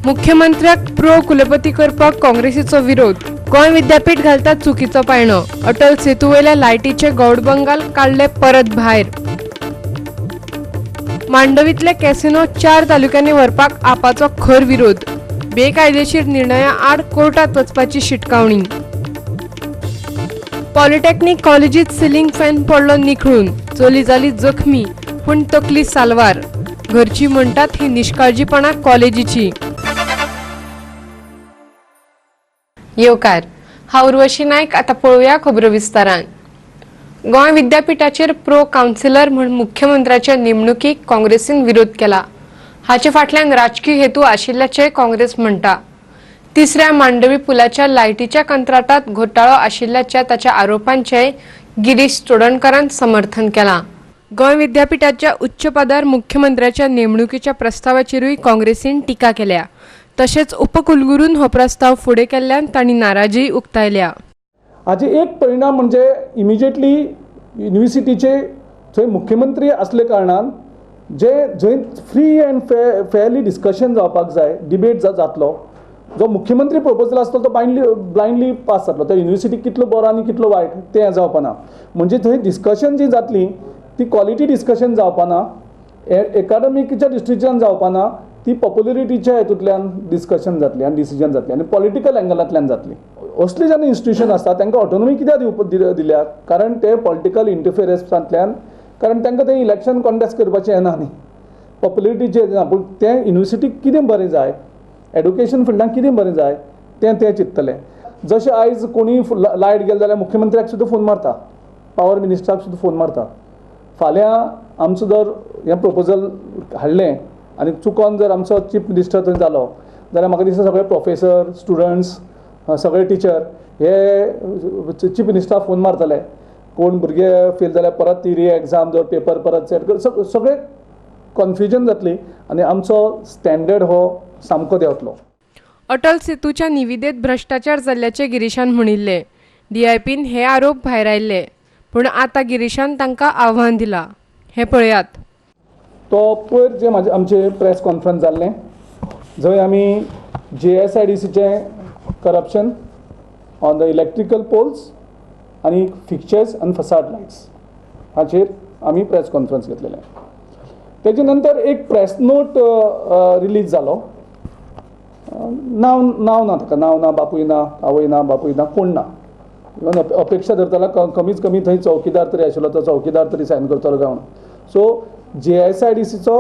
मुख्यमंत्र्याक pro कुलपती करपाक काँग्रेसीचो विरोध. गोंय विद्यापीठ घालता चुकीचो पायणो. अटल सेतू वयल्या लायटीचे गौडबंगाल काडले परत भायर. मांडवीतले कॅसिनो 4 तालुक्यांनी व्हरपाक आपाचो खर विरोध. बेकायदेशीर निर्णया आड कोर्टात वचपाची शिटकावणी. पॉलिटेक्निक कॉलेजीत सिलिंग फॅन पडलो निखळून. चली जाली जखमी पूण तकली साल्वार. घरची म्हणटात ही निष्काळजीपणा कॉलेजीची. येवकार, हांव उर्वशी नायक. आतां पळोवया खबरो विस्तारान. गोंय विद्यापीठाचेर प्रो कावन्सिलर म्हूण मुख्यमंत्र्याच्या नेमणुकीक काँग्रेसीन विरोध केला. हाचे फाटल्यान राजकीय हेतू आशिल्ल्याचें काँग्रेस म्हणटा. तिसऱ्या मांडवी पुलाच्या लायटीच्या कंत्राटात घोटाळो आशिल्ल्याच्या ताच्या आरोपांचें गिरीश चोडणकारान समर्थन केलां. गोंय विद्यापीठाच्या उच्च पदार मुख्यमंत्र्याच्या नेमणुकीच्या प्रस्तावाचेरूय काँग्रेसीन टिका केल्या. तशेंच उपकुलगुरून हो प्रस्ताव फुडें केल्ल्यान तांणी नाराजीय उक्तायल्या. हाचे एक परिणाम म्हणजे इमिजिएटली युनिवर्सिटीचे थंय मुख्यमंत्री असले कारणान जे जंय फ्री अँड फेरली डिस्कशन जावपाक जाय, डिबेट जातलो, जो मुख्यमंत्री प्रपोजल आसतलो तो ब्लायंडली पास जातलो. त्या युनिवर्सिटीक कितलो बरो आनी कितलो वायट तें जावपाना. म्हणजे थंय डिस्कशन जी जातली ती क्वॉलिटी डिस्कशन जावपाना, एकाडमिकच्या डिस्ट्रिक्टान जावपाना, ती पॉप्युलरिटीच्या हेतूंतल्यान डिस्कशन जातली आनी डिसिजन जातली आनी पॉलिटिकल एंगलांतल्यान जातली. असली जेन्ना इन्स्टिट्यूशन आसता तांकां ऑटोनॉमी कित्याक दिल्या? कारण ते पॉलिटिकल इंटरफिरन्सांतल्यान, कारण तांकां तें इलेक्शन कॉन्टेस्ट करपाचें येना न्ही, पॉप्युलरिटीचें येना. पूण तें युनिवर्सिटीक कितें बरें जाय, एडुकेशन फिल्डान कितें बरें जाय तें ते चिंततले. जशें आयज कोणीय लायट गेले जाल्यार मुख्यमंत्र्याक सुद्दां फोन मारता, पावर मिनिस्टराक सुद्दां फोन मारता. फाल्यां आमचो जर हें प्रपोजल हाडलें आनी चुकोन जर आमचो चीफ मिनिस्टर थंय जालो जाल्यार म्हाका दिसता सगळे प्रोफेसर, स्टुडंट्स, सगळे टिचर हे चीफ मिनिस्टराक फोन मारतले. कोण भुरगे फेल जाल्यार परत ती री एग्जाम जर पेपर परत सेट कर, सगळे कन्फ्युजन जातली आनी आमचो स्टँडर्ड हो सामको देंवतलो. अटल सेतूच्या निविदेत भ्रश्टाचार जाल्ल्याचें गिरीशान म्हणिल्लें. डीआयपीन हे आरोप भायरायल्ले, पूण आतां गिरीशान तांकां आव्हान दिलां. हें पळयात. तो पयर जे म्हाजे आमचे प्रेस कॉन्फरन्स जाल्लें जंय आमी जीएसआयडीसीचें corruption on the electrical poles आनी फिक्चर्स आनी फसाड लायट्स हाचेर आमी प्रेस कॉन्फरन्स घेतलेलें. तेजे नंतर एक प्रेस नोट रिलीज जालो. नांव नांव ना ताका, नांव ना, बापूय ना, आवय ना, बापूय ना, कोण ना. इवन अपेक्षा धरताला कमीत कमी थंय चौकीदार तरी आशिल्लो, तो चौकीदार तरी सायन करतलो काय म्हणून. सो जीएसआयडीसीचो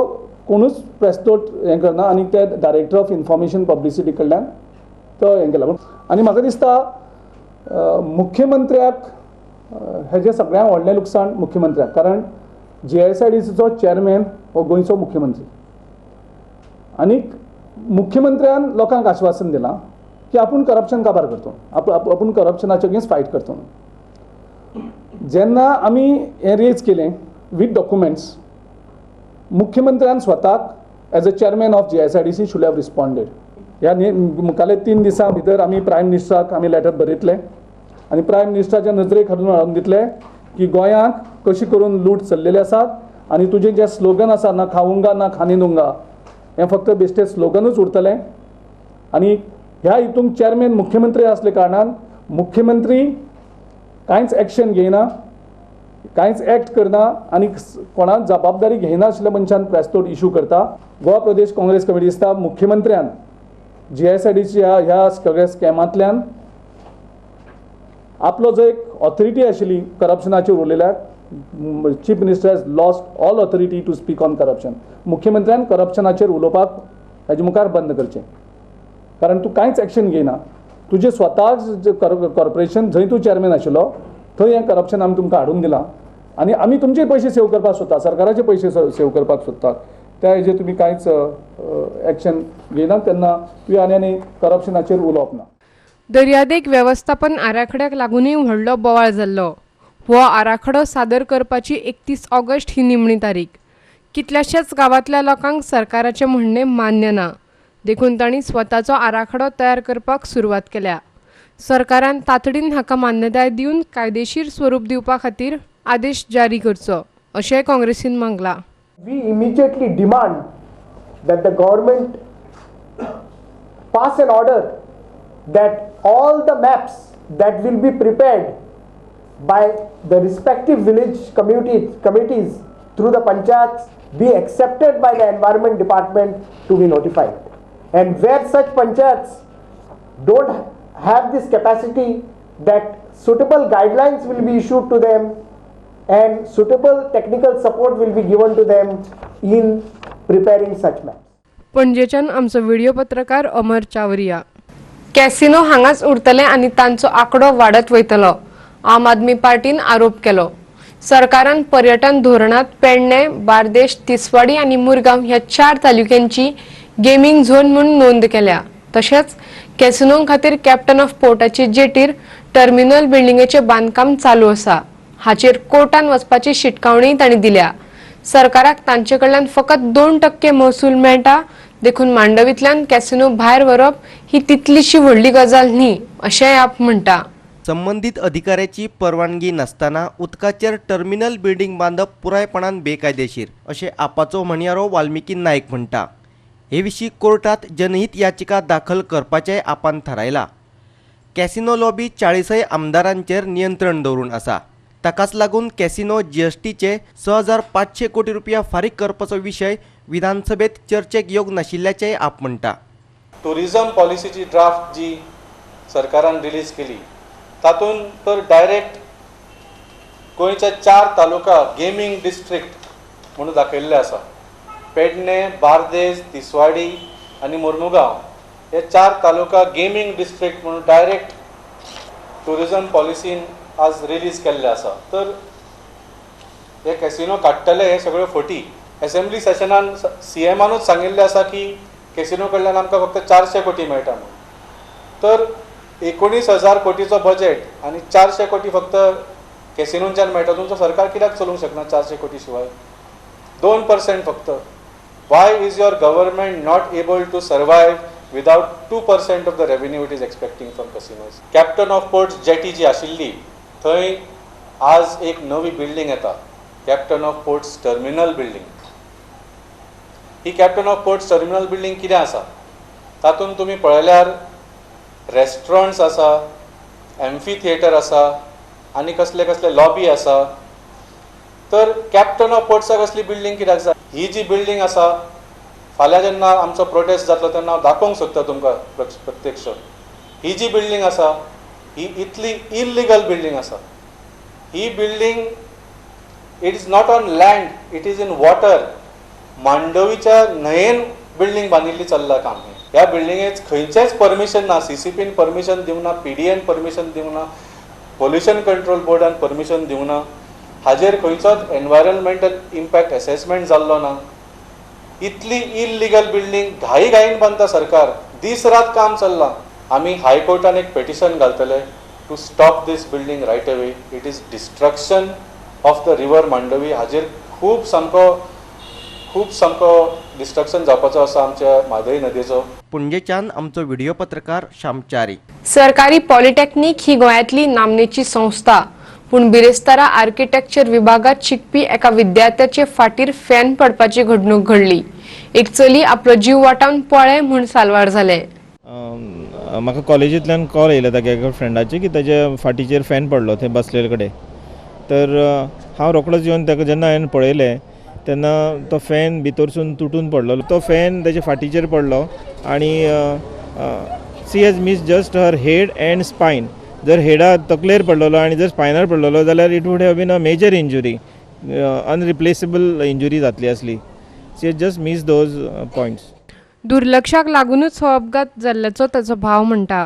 कोणूच प्रेस नोट हें करना आनी ते डायरेक्टर ऑफ इन्फॉर्मेशन पब्लिसिटी कडल्यान तो हें केला. आनी म्हाका दिसता मुख्यमंत्र्याक हेजें सगळ्यांत व्हडलें लुकसाण मुख्यमंत्र्याक, कारण जीएसआयडीसीचो चॅरमॅन हो गोंयचो मुख्यमंत्री आनीक मुख्यमंत्र्यान लोकांक आश्वासन दिलां की आपूण करप्शन काबार करतलो, आपूण करप्शनाचे अगेन्स्ट फायट करतलो. जेन्ना आमी हें रेज केलें वीथ डॉक्युमेंट्स, मुख्यमंत्र्यान स्वताक as a chairman of GSIDC should have responded. ह्या मुखाले 3 दिसां भितर आमी प्रायम मिनिस्टराक आमी लेटर बरयतले आनी प्रायम मिनिस्टराच्या नजरेक हाडून हाडून दितले की गोंयांक कशी करून लूट चल्लेली आसात आनी तुजें जें स्लोगन आसा ना खाऊंगा ना खाने दूंगा हें फक्त बेश्टें स्लोगनूच उरतलें. आनी ह्या हितूंक चॅरमॅन मुख्यमंत्री आसले कारणान मुख्यमंत्री कांयच एक्शन घेयना, कांयच एक्ट करना आनी कोणाक जबाबदारी घेयनाशिल्ल्या मनशान प्रेस नोट इशू करता. गोवा प्रदेश काँग्रेस कमिटी दिसता मुख्यमंत्र्यान जीएसआयडीसी ह्या सगळ्या स्कॅमांतल्यान आपलो जो एक ऑथॉरिटी आशिल्ली करप्शनाचेर उरलेल्या, chief minister has lost all authority to speak on corruption. मुख्यमंत्र्यान करप्शनाचेर उलोवपाक हेजे मुखार बंद करचें, कारण तूं कांयच एक्शन घेयना. तुजें स्वताक कॉर्पोरेशन जंय तूं चॅरमॅन आशिल्लो थंय हें करप्शन आमी तुमकां हाडून दिलां आनी आमी तुमचे पयशे सेव करपाक सोदता, सरकाराचे पयशे सेव करपाक सोदतात. त्या हेजेर तुमी कांयच एक्शन घेयना तेन्ना तुवें आनी आनी करप्शनाचेर उलोवप ना. दर्यादेग वेवस्थापन आराखड्याक लागूनय व्हडलो बोवाळ जाल्लो. हो आराखडो सादर करपाची 31 ऑगस्ट ही निमणी तारीख. कितल्याशाच गांवांतल्या लोकांक सरकाराचें म्हणणें मान्य ना, देखून तांणी स्वताचो आराखडो तयार करपाक सुरवात केल्या. सरकारान तातडीन हाका मान्यताय दिवन कायदेशीर स्वरूप दिवपा खातीर आदेश जारी करचो अशेंय काँग्रेसीन मागलां. We immediately demand that the government pass an order that all the maps that will be prepared by the respective village committees through the panchayats be accepted by the environment department to be notified. And where such panchayats don't have this capacity, that suitable guidelines will be issued to them and suitable technical support will be given to them in preparing such maps. पणजेच्यान आमचो video पत्रकार अमर Chawariya. Casino हांगाच उरतले आनी तांचो आंकडो वाडत वयतलो, आम आदमी पार्टीन आरोप केलो. सरकारान पर्यटन धोरणात पेडणे, बार्देश, तिसवाडी आनी मुरगांव ह्या चार तालुक्यांची गेमिंग झोन म्हूण नोंद केल्या. तशेंच कॅसिनो खातीर कॅप्टन ऑफ पोर्टाचे जेटीर टर्मिनल बिल्डिंगेचें बांदकाम चालू आसा. हाचेर कोर्टान वचपाची शिटकावणी तांणी दिल्या. सरकाराक तांचे कडल्यान फकत 2% महसूल मेळटा, देखून मांडवींतल्यान कॅसिनो भायर व्हरप ही तितलीशी व्हडली गजाल न्ही, अशेंय आप म्हणटा. संबंदीत अधिकाऱ्याची परवानगी नासतना उदकाचेर टर्मिनल बिल्डिंग बांदप पुरायपणान बेकायदेशीर, अशें आपाचो म्हणयारो वाल्मिकी नायक म्हणटा. हे विशीं कोर्टात जनहीत याचिका दाखल करपाचेंय आपान थारायलां. कॅसिनो लॉबी 40य आमदारांचेर नियंत्रण दवरून आसा. ताकाच लागून कॅसिनो जीएसटीचे 6500 कोटी रुपया फारीक करपाचो विशय विधानसभेत चर्चेक येवंक नाशिल्ल्याचेंय आप म्हणटा. टुरिझम पॉलिसीची ड्राफ्ट जी सरकारान रिलीज केली, तातूंत तर डायरेक्ट गोंयचे चार तालुका गेमींग डिस्ट्रिक्ट म्हणून दाखयल्ले आसा. पेडणे, बार्देज, तिसवाडी आनी मुर्मुगांव हे चार तालुका गेमींग डिस्ट्रिक्ट म्हणून डायरेक्ट टुरिझम पॉलिसीन आज रिलीज केल्ले आसा. तर हे कॅसिनो काडटले हे सगळ्यो फटी. एसेंब्ली सेशनान सीएमानूच सांगिल्लें आसा की कॅसिनो कडल्यान आमकां फक्त 400 कोटी मेळटा म्हणून. तर 19,000 कोटीचो बजेट आनी 400 कोटी फक्त कॅसिनोंच्यान मेळटा. तुमचो सरकार कित्याक चलोवंक शकना 400 कोटी शिवाय? 2% फक्त. Why is your government not able to survive without 2% of the revenue it is expecting from casinos? Captain of ports jetty जी आशिल्ली, थंय आज एक नवी बिल्डींग येता, captain of ports terminal building. He captain of ports terminal building कितें आसा? तातूंत तुमी पळयल्यार रेस्टॉरंट्स आसा, एम्फी थिएटर आसा आनी कसले कसले लॉबी आसा. तर कॅप्टन ऑफ पोर्ट्साक असली बिल्डींग कित्याक जाय? ही जी बिल्डींग आसा, फाल्यां जेन्ना आमचो प्रोटेस्ट जातलो तेन्ना हांव दाखोवंक सोदता तुमकां प्रत्यक्ष. ही जी बिल्डींग आसा, ही इतली इलिगल बिल्डींग आसा. ही building, it is not on land, it is in water. मांडवीच्या न्हंयेन बिल्डींग बांदिल्ली चल्लां काम हें. ह्या बिल्डिंगेक खंयचेंच परमिशन ना. सीसीपीन परमिशन दिवंक ना, पीडीएन परमिशन दिवंक ना, पोल्युशन कंट्रोल बोर्डान परमिशन दिवंक ना. हाजेर खंयचोच एनवायरमेंटल इम्पॅक्ट एसेसमेंट जाल्लो ना. इतली इलिगल बिल्डींग घाई घाईन बांदता सरकार. दीस रात काम चल्लां. आमी हायकोर्टान एक पेटिशन घालतले to stop this building right away. It is destruction of the river Mandovi. हाजेर खूब सामको, खूब सामको डिस्ट्रक्शन जावपाचो आसा आमच्या म्हादय नदयेचो. पणजेच्यान आमचो व्हिडिओ पत्रकार श्यामचारी. सरकारी पॉलिटेक्निक ही गोंयांतली नामनेची संस्था, पूण बिरेस्तारा आर्किटेक्चर विभागात शिकपी एका विद्यार्थ्याचे फाटीर फॅन पडपाची घडणूक घडली. एक चली आपलो जीव वाटावन पळ्ळें म्हूण साल्वार जालें. म्हाका कॉलेजींतल्यान कॉल येयलो तागे एका फ्रेंडाचे की ताजे फाटीचेर फॅन पडलो थंय बसलेले कडेन. तर हांव रोकडोच येवन ताका जेन्ना हांवें पळयलें, तेन्ना तो फॅन भितरसून तुटून पडलो. तो फॅन ताच्या फाटीचेर पडलो आनी she has miss just her head and spine. जर हेडा तकलेर पडलेलो आनी जर स्पायनार पडलेलो जाल्यार it would have been a major injury, unreplaceable injury जातली आसली. She has just miss those points. दुर्लक्षाक लागूनच हो अपघात जाल्ल्याचो ताचो भाव म्हणटा,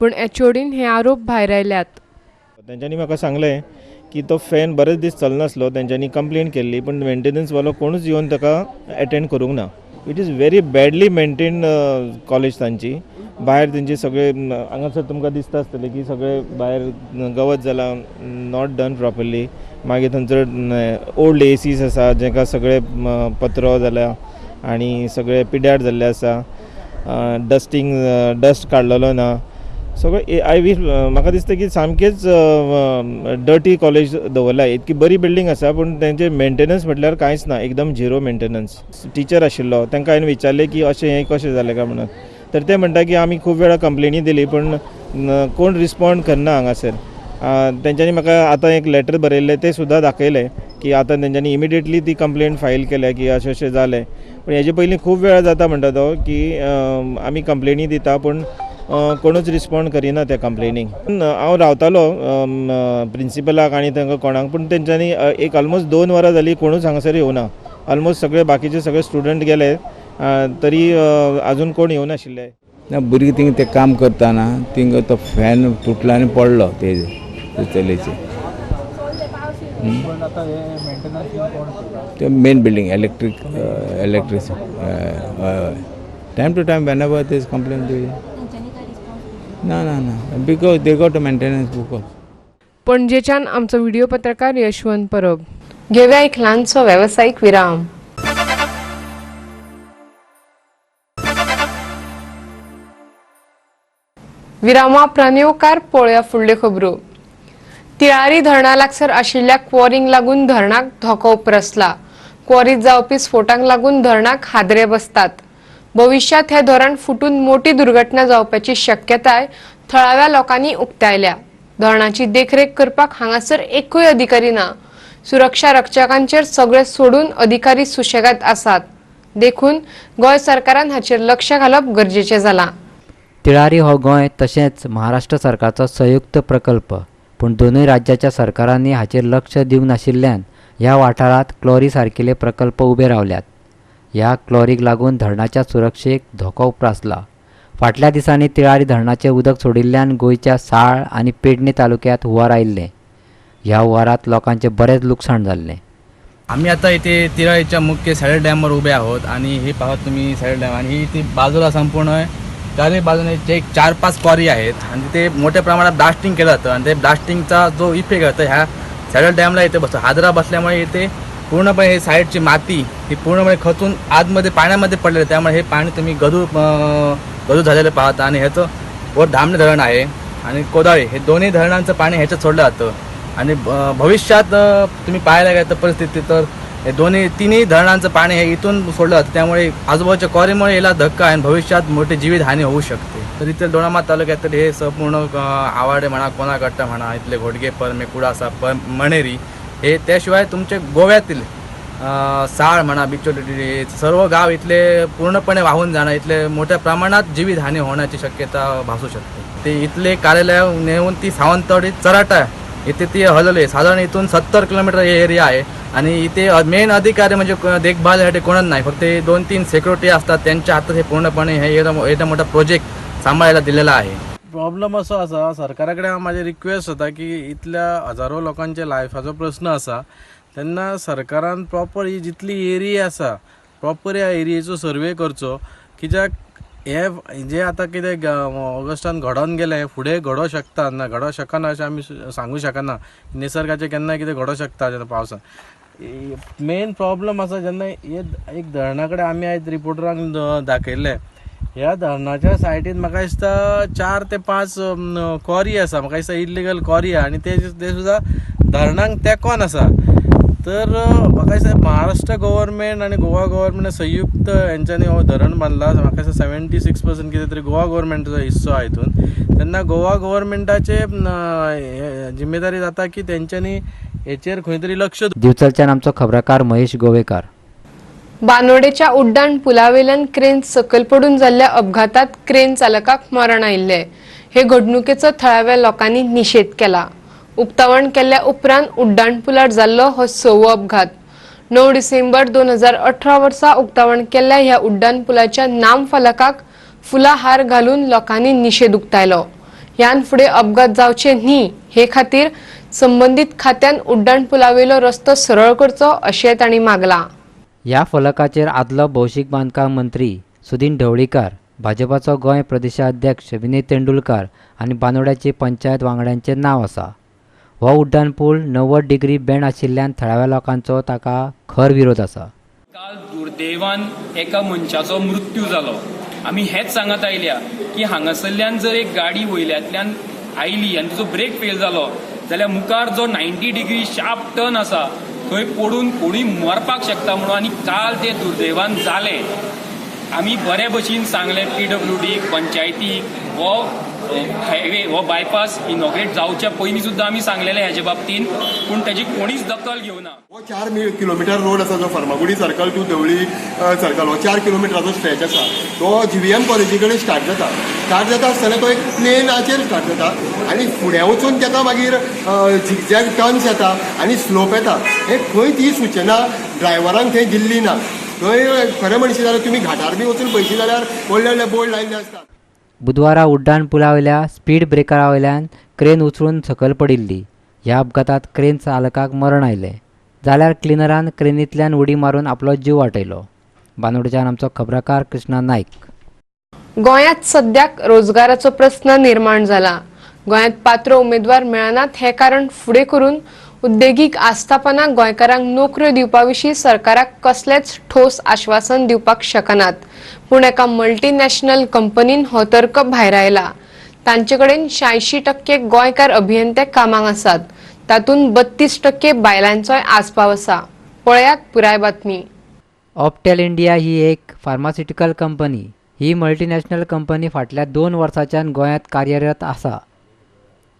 पूण एचओडीन हे आरोप भायरायल्यात. तेंच्यांनी म्हाका सांगलें की तो फॅन बरेच दीस चलनासलो. तेंच्यांनी कंप्लेन केल्ली, पूण मेंटेनन्सवालो कोणूच येवन ताका एटेंड करूंक ना. It is very badly maintain college तांची. भायर तेंचे सगळे हांगासर तुमकां दिसता आसतलें की सगळे भायर गवत जालां, not done properly. मागीर थंयसर ओल्ड एसीस आसा, जेका सगळे पत्रो जाल्या आनी सगळे पिड्यार जाल्ले आसा. डस्टींग, डस्ट काडलेलो ना सगळें. I वीश, म्हाका दिसता की सामकेंच डर्टी कॉलेज दवरला. इतकी बरी बिल्डींग आसा, पूण तेंचे मेंटेनन्स म्हटल्यार कांयच ना, एकदम झिरो मेंटेनन्स. टिचर आशिल्लो, तांकां हांवें विचारलें की अशें हें कशें जालें काय म्हणून. तर ते म्हणटा की आमी खूब वेळा कंप्लेनी दिली पूण कोण रिस्पॉन्ड करना हांगासर. तेंच्यांनी म्हाका आतां एक लेटर बरयल्लें तें सुद्दां दाखयलें की आतां तेंच्यांनी इमिडिएटली ती कंप्लेन फायल केल्या की अशें अशें जालें. पूण हेजे पयलीं खूब वेळा जाता म्हणटा तो की आमी कंप्लेनी दिता पूण कोणूच रिस्पॉन्ड करिना त्या कंप्लेनीक. हांव रावतालो प्रिंसिपलाक आनी तांकां कोणाक, पूण तेंच्यांनी एक ऑलमोस्ट 2 वरां जालीं कोणूच हांगासर येवना. ऑलमोस्ट सगळे बाकीचे सगळे स्टुडंट गेले तरी अजून कोण येवनाशिल्ले. ना भुरगीं थिंगा ते काम करतना थिंगा तो फॅन तुटलो आनी पडलो ते चलयेचे. ते मेन बिल्डींग इलेक्ट्रीक इलेक्ट्रिक हय हय time to time whenever they complain ना ना ना because they got maintenance book. पणजेच्यान आमचो व्हिडिओ पत्रकार यशवंत परब. घेवया एक ल्हानसो वेवसायीक विराम. विरामा उपरांत येवकार पळोवया फुडल्यो खबरो. तिळारी धरणा लागसर आशिल्ल्या क्वॉरींक लागून धरणाक धोको उप्रासला. क्वॉरीत जावपी स्फोटांक लागून धरणाक हादरे बसतात. भविश्यांत हे धरण फुटून मोठी दुर्घटना जावपाची शक्यताय थळाव्या लोकांनी उक्तायल्या. धरणाची देखरेख करपाक हांगासर एकूय अधिकारी ना. सुरक्षा रक्षकांचेर सगळे सोडून अधिकारी सुशेगाद आसात. देखून गोंय सरकारान हाचेर लक्ष घालप गरजेचें जालां. तिळारी हो गोंय तशेंच महाराष्ट्र सरकारचो संयुक्त प्रकल्प, पूण दोनूय राज्याच्या सरकारांनी हाचेर लक्ष दिवंक नाशिल्ल्यान ह्या वाठारांत क्लॉरी सारकिले प्रकल्प उबे रावल्यात. ह्या क्लॉरीक लागून धरणाच्या सुरक्षेक धोको उप्रासला. फाटल्या दिसांनी तिळारी धरणाचें उदक सोडिल्ल्यान गोंयच्या साळ आनी पेडणे तालुक्यांत हुंवार आयिल्लें. ह्या हुंवारांत लोकांचें बरेंच लुकसाण जाल्लें. आम्ही आता इथे तिळारीच्या मुख्य सॅडल डॅमवर उभे आहोत आणि हे पाहत तुम्ही सॅडल डॅम आणि ही ती बाजूला संपूर्ण चारही बाजूने जे 4-5 क्वारी आहेत आणि तिथे मोठ्या प्रमाणात ब्लास्टिंग केलं जातं आणि ते ब्लास्टिंगचा जो इफेक्ट होतो ह्या सॅडल डॅमला इथे बसतो. हादरा बसल्यामुळे इथे पूर्णपणे हे साईडची माती ही पूर्णपणे खचून आतमध्ये पाण्यामध्ये पडलेलं, त्यामुळे हे पाणी तुम्ही गदू गदू झालेलं पाहता. आणि ह्याचं वर धामणे धरण आहे आणि कोदाळी हे दोन्ही धरणांचं पाणी ह्याच्यात सोडलं जातं आणि भविष्यात तुम्ही पाहायला गेलं तर परिस्थिती तर हे दोन्ही तिन्ही धरणांचं पाणी हे इथून सोडलं जातं, त्यामुळे आजूबाजूच्या क्वारीमुळे याला धक्का आहे आणि भविष्यात मोठी जीवितहानी होऊ शकते. तर इथे दोडामार्ग तालुक्यातील हे संपूर्ण आवाडे म्हणा, कोणाकट्टा म्हणा, इथले घोडगे, परमे, कुडासा, मणेरी हे, त्याशिवाय तुमचे गोव्यातील साळ म्हणा, बिचोली हे सर्व गाव इथले पूर्णपणे वाहून जाणं, इथले मोठ्या प्रमाणात जीवितहानी होण्याची शक्यता भासू शकते. ते इथले कार्यालय नेऊन ती सावंतवाडी चराटा इथे ती हलवली. साधारण इथून 70 किलोमीटर हे एरिया आहे आणि इथे मेन अधिकारी म्हणजे देखभालीसाठी कोणच नाही, फक्त 2-3 सेक्युरिटी असतात त्यांच्या हातात हे पूर्णपणे हे एवढा मोठा प्रोजेक्ट सांभाळायला दिलेला आहे. प्रॉब्लम असो आसा सरकारा कडेन हांव म्हाजें रिक्वेस्ट जाता की इतल्या हजारो लोकांच्या लायफाचो प्रस्न आसा तेन्ना सरकारान प्रॉपर ही जितली एरिया आसा प्रॉपर ह्या एरियेचो सर्वे करचो, कित्याक हे जे आतां कितें ऑगस्टान घडोवन गेलें फुडें घडोवं शकता ना घडोवं शकना अशें आमी सांगू शकना. निसर्गाचें केन्ना कितें घडोवं शकता जेन्ना पावसान. मेन प्रॉब्लम आसा जेन्ना हे एक धरणा कडेन आमी आयज रिपोर्टरांक दाखयल्लें, ह्या धरणाच्या सायडीन म्हाका दिसता 4 ते 5 क्वॉरी आसा, म्हाका दिसता इल्लिगल क्वॉरी आहा आनी ते सुद्दां धरणाक तेंकोन आसा. तर म्हाका दिसता महाराष्ट्र गव्हर्मेंट आनी गोवा गव्हर्मेंट संयुक्त हेंच्यांनी हो धरण बांदला. म्हाका दिसता 76% कितें तरी गोवा गव्हर्मेंटाचो हिस्सो आहा हितून. तेन्ना गोवा गव्हर्मेंटाचे जिम्मेदारी जाता की तेंच्यांनी हेचेर खंय तरी लक्ष. दिवचलच्यान आमचो खबराकार महेश गोवेकार. बानोडेच्या उड्डाण पुलावेल्यान क्रेन सकयल पडून जाल्ल्या अपघातात क्रेन चालकाक मरण आयिल्लें. हे घडणुकेचो थळाव्या लोकांनी निशेध केला. उक्तावण केल्ल्या उपरांत उड्डाण पुलार जाल्लो हो 6वो अपघात. 9 डिसेंबर 2018 वर्सा उक्तावण केल्ल्या ह्या उड्डाण पुलाच्या नामफलकाक फुलां हार घालून लोकांनी निशेध उक्तायलो. ह्यान फुडें अपघात जावचे न्ही हे खातीर संबंदीत खात्यान उड्डाण पुलावेलो रस्तो सरळ करचो अशें तांणी मागलां. ह्या फलकाचेर आदलो भौशीक बांदकाम मंत्री सुदिन ढवळीकार, भाजपाचो गोंय प्रदेशाध्यक्ष विनय तेंडुलकार आनी बानोड्याचे पंचायत वांगड्यांचें नांव आसा. हो उड्डाण पूल 90 डिग्री बेंड आशिल्ल्यान थळाव्या लोकांचो ताका खर विरोध आसा. काल दुर्दैवान एका मनशाचो मृत्यू जालो. आमी हेच सांगत आयल्या की हांगासरल्यान जर एक गाडी वयल्यांतल्यान आयली आनी तिचो ब्रेक फेल जालो जाल्यार मुखार जो 90 डिग्री शार्प टर्न आसा थंय पडून कोणूय मरपाक शकता म्हणून, आनी काल ते दुर्दैवान जालें. आमी बरे भशेन सांगलें पीडब्ल्यूडीक, पंचायतीक, हो हायवे हो बायपास इनॉग्रेट जावच्या पयलीं सुद्दां आमी सांगलेलें हेजे बाबतीन, पूण तेजी कोणीच दखल घेवना. हो 4 किलोमिटर रोड आसा जो Farmagudi circle to Deoli circle, हो 4 किलोमिटराचो स्ट्रेच आसा. तो GVM कॉलेजी कडेन स्टार्ट जाता. स्टार्ट जाता आसतना तो एक प्लेनाचेर स्टार्ट जाता आनी फुडें वचून ताका मागीर झिगझॅग टर्न्स येता आनी स्लोप येता. हे खंय ती सुचना ड्रायव्हरांक थंय दिल्ली ना. थंय खरें म्हणशी जाल्यार तुमी घाटार बी वचून पळयशी जाल्यार व्हडले व्हडले बोर्ड लायिल्ले आसतात. बुधवारा उड्डाण पुलावयल्या स्पीड ब्रेकरावयल्यान क्रेन उचलून सकयल पडिल्ली. ह्या अपघातात क्रेन चालकाक मरण आयलें, जाल्यार क्लिनरान क्रेनींतल्यान उडी मारून आपलो जीव वाटयलो. बांदोडच्यान आमचो खबराकार कृष्णा नायक. गोंयांत सद्याक रोजगाराचो प्रस्न निर्माण जाला. गोंयांत पात्र उमेदवार मेळनात हें कारण फुडें करून उद्देगीक आस्थापनां गोंयकारांक नोकऱ्यो दिवपा विशीं सरकाराक कसलेंच ठोस आश्वासन दिवपाक शकनात. पूण एका मल्टीनॅशनल कंपनीन हो तर्क भायरायला. तांचे कडेन 86% गोंयकार अभियंते कामाक आसात, तातूंत 32% बायलांचोय आस्पाव आसा. पळयात पुराय बातमी. ऑप्टेल इंडिया ही एक फार्मास्युटिकल कंपनी. ही मल्टीनॅशनल कंपनी फाटल्या 2 वर्सांच्यान गोंयांत कार्यरत आसा.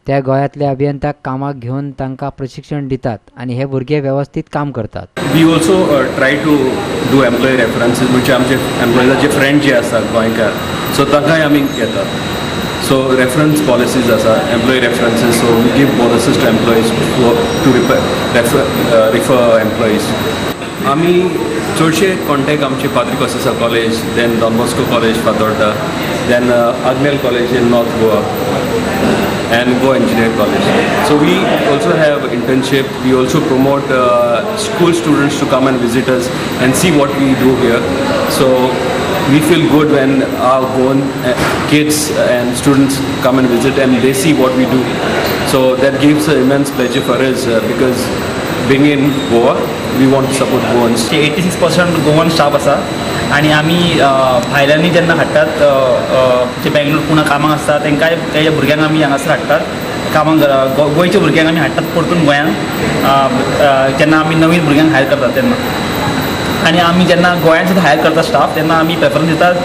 त्या गोंयांतल्या अभियंत्याक कामाक घेवन तांकां प्रशिक्षण दितात आनी हे भुरगे वेवस्थीत काम करतात. We also try to do employee references, म्हणजे आमचे एम्प्लॉयजाचे फ्रेंड जे आसात गोंयकार, सो तांकांय आमी घेतात. सो रेफरन्स पॉलिसीज आसा, employee references. So we give bonuses to employees to refer employees. आमी चडशे कॉन्टेक्ट आमचे Padre Corsessa college, then Don Bosco college Fatorda, then Agnel college in North Goa and Goa Engineering College. So we also have internship. We also promote school students to come and visit us and see what we do here. So we feel good when our Goan kids and students come and visit and they see what we do. So that gives an immense pleasure for us because being in Goa, we want to support Goans. 86% Goan staff आसा आनी आमी भायल्यांनी जेन्ना हाडटात जे बेंगलोर पुणा कामाक आसता तांकांय तेज्या भुरग्यांक आमी हांगासर हाडटात कामाक. गोंयच्या भुरग्यांक आमी हाडटात परतून गोंयांत जेन्ना आमी नवीन भुरग्यांक हायर करतात तेन्ना. आनी आमी जेन्ना गोंयांत सुद्दां हायर करता स्टाफ तेन्ना आमी प्रेफरन्स दितात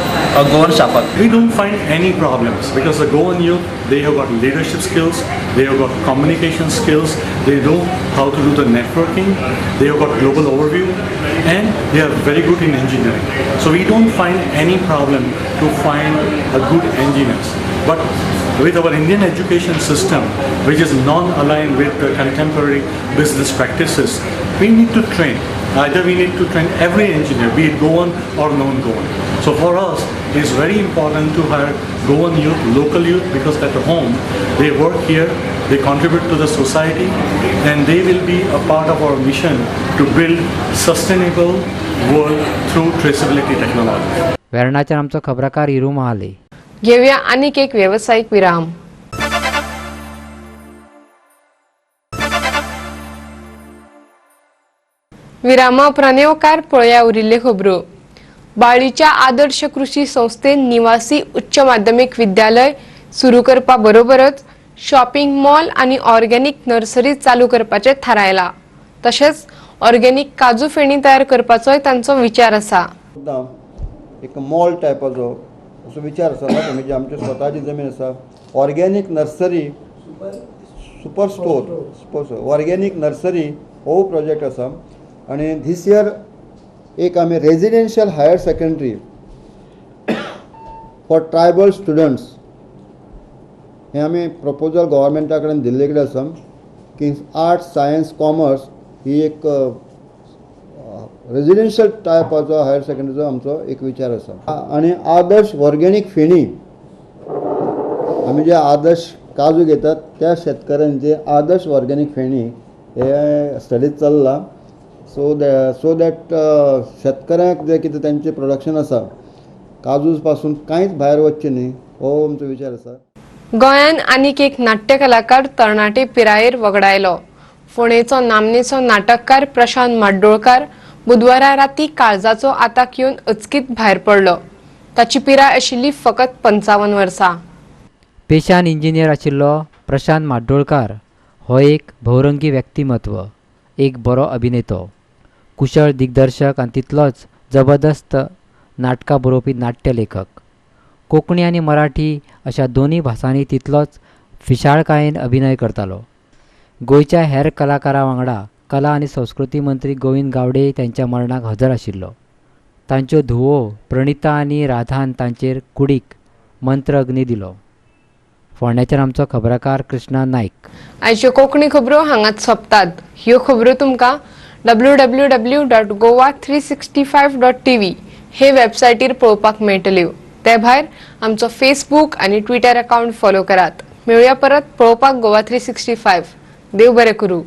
Goan स्टाफाक. We don't find any problems because the Goan youth, they have got leadership skills, they have got communication skills, they know how to do the networking, they have got global overview, and they are very good in engineering. So we don't find any problem to find a good engineers. But with our Indian education system, which is non-aligned with the contemporary business practices, we need to train. Either we need to train every engineer, be it Goan or non-Goan. So for us, it's very important to hire Goan youth, local youth, because at home, they work here, they contribute to the society, and they will be a part of our mission to build sustainable world through traceability technology. वेर्णाचेर आमचो खबराकार हिरू महाले. घेऊया आणखी एक व्यावसायिक विराम. विरामा उपरांत येवकार पळया उरिल्ल्यो खबरो. बाळीच्या आदर्श कृषी संस्थेन निवासी उच्च माध्यमिक विद्यालय सुरू करपा बरोबरच शॉपिंग मॉल आनी ऑर्गेनिक नर्सरी चालू करपाचें थारायलां. तशेंच ऑर्गेनिक काजू फेणी तयार करपाचोय तांचो विचार आसा. एक मॉल टायपाचो असो विचार आसा म्हणजे आमची स्वताची जमीन आसा. Organic nursery super store organic nursery हो प्रोजेक्ट आसा. आनी धीस इयर एक आमी residential higher secondary for tribal students हें आमी प्रपोजल गव्हर्मेंटा कडेन दिल्ले कडेन आसा की आर्ट्स सायन्स कॉमर्स ही एक रेजिडेन्शियल टायपाचो हायर सेकंडरीचो आमचो एक विचार आसा. आनी आदर्श ऑर्गेनीक फेणी आमी जे आदर्श काजू घेतात त्या शेतकऱ्यांचे आदर्श ऑर्गेनीक फेणी हे स्टडीज चल्ला. सो that शेतकऱ्यांक जे कितें तांचें प्रोडक्शन आसा काजू पासून कांयच भायर वचचें न्ही हो आमचो विचार आसा. गोंयान आनीक एक नाट्य कलाकार तरणाटे पिरायेर वगडायलो. फोंडेचो नामनेचो नाटककार प्रशांत माड्डोळकार बुधवारा राती काळजाचो आताक येवन अचकीत भायर पडलो. ताची पिराय आशिल्ली फकत 55 वर्सां. पेशान इंजिनियर आशिल्लो प्रशांत माड्डोळकार हो एक भोवरंगी व्यक्तिमत्व, एक बरो अभिनेतो, कुशळ दिग्दर्शक आनी तितलोच जबरदस्त नाटकां बरोवपी नाट्यलेखक. कोंकणी आनी मराठी अशा दोनूय भासांनी तितलोच फिशाळकायेन अभिनय करतालो. गोंयच्या हेर कलाकारां वांगडा कला आनी संस्कृती मंत्री गोविंद गावडे तांच्या मरणाक हजर आशिल्लो. तांच्यो धुवो प्रणिता आनी राधान तांचेर कुडीक मंत्रअग्नी दिलो. फोंड्याच्यान आमचो खबराकार कृष्णा नायक. आयच्यो कोंकणी खबरो हांगाच सोंपतात. ह्यो खबरो तुमकां www.goa365.tv हे वेबसायटीर पळोवपाक मेळटल्यो. ते भायर आमचो फेसबूक आनी ट्विटर अकाउंट फॉलो करात. मेळुया परत पळोवपाक गोवा 365. देव बरें करूं.